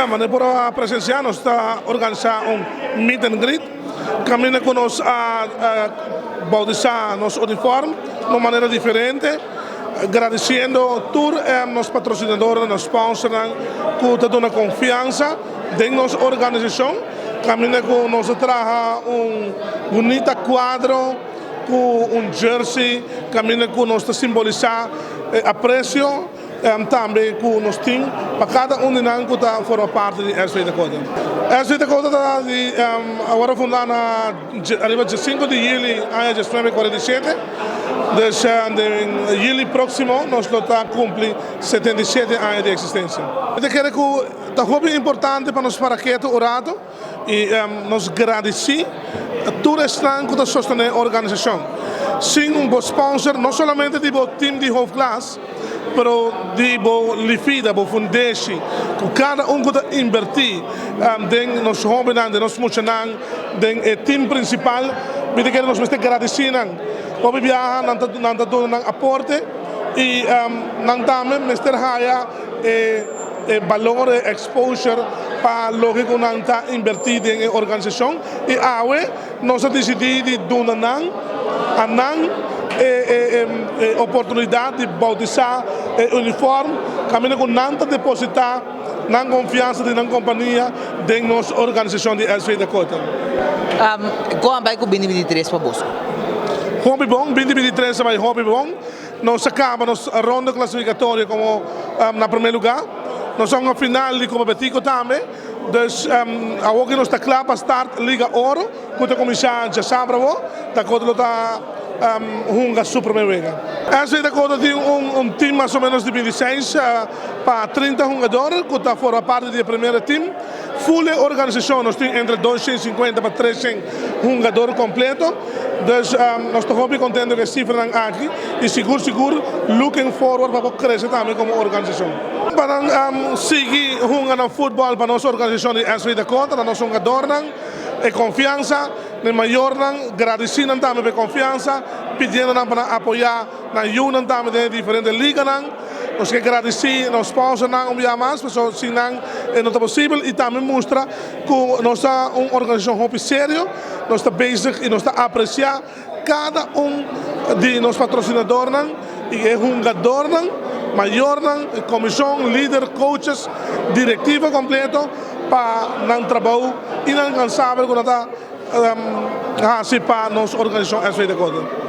Manera por a presencia, nos ta organisa un meet and greet caminda cu nos a bautisa nos uniform na un manera diferente, gradiciendo tur nos patrocinadornan, nos sponsornan cu ta duna confiansa den nos organisacion, caminda cu nos a traha un bunita cuadro cu un jersey caminda cu nos ta simbolisa e aprecio tambe cu nos tin pa cada un di nan cu ta forma parti di SV Dakota. SV Dakota ta di awor a funda na ariba 5 di juli aña 1947, dus den juli proximo nos lo ta cumpli 77 aña di existencia. Mi ta kere cu ta hopi importante pa nos para keto un rato y nos gradici tur esnan cu ta sostene e organisacion. Sin un bo sponsor, no solamente di bo team di hoofdklas, pero di bo lifida, bo fundeshi, cu cada un cu ta inverti den nos hobennan, den nos muchanan, den e team principal, mi ta kere nos mester gradici nan. Hopi biaha nan ta duna nan aporte y nan tambe mester haya e e balor, e exposure pa loke cu nan ta inverti den e organisacion y awe nos a dicidi di duna nan a nan e e oportunidad di bautisa e uniform caminda cu nan ta deposita nan confiansa di nan compania den nos organisacion di SV Dakota. Con a bay cu 2023 pa boso? Hopi bon, 2023 a bay hopi bon. Nos a caba nos ronda clasificatorio como na primer lugar. Nos a hunga final di Copa Betico tambe. Dus awor cu nos ta cla pa start Liga Oro cu ta cuminsa djasabra awor. Dakota lo ta hunga su primer wega. SV Dakota tin un team mas o menos di 26 pa 30 hungador cu ta forma parti di e primera team. Full e organisacion nos tin entre 250 pa 300 hungador completo. Dus nos ta hopi contento cu e cifranan aki y sigur sigur looking forward pa por crece tambe como organisacion. Pa nan sigui hunga nan futbol pa nos organisacion di SV Dakota, na nos hungadornan e confiansa, na e mayornan gradici nan tambe pa e confiansa, pidiendo nan pa nan apoya nan yunan tambe den e diferente liganan. Nos ke gradici nos sponsornan un bia mas pasobra sin nan e no ta posibel y tambe mustra cu nos ta un organisacion hopi serio. Nos ta bezig y nos ta aprecia cada un di nos patrocinadornan y e hungadornan, mayornan, e comision, lider, coaches, directiva completo pa nan trabou inalcansabel cu nan ta haci pa nos organisacion SV Dakota.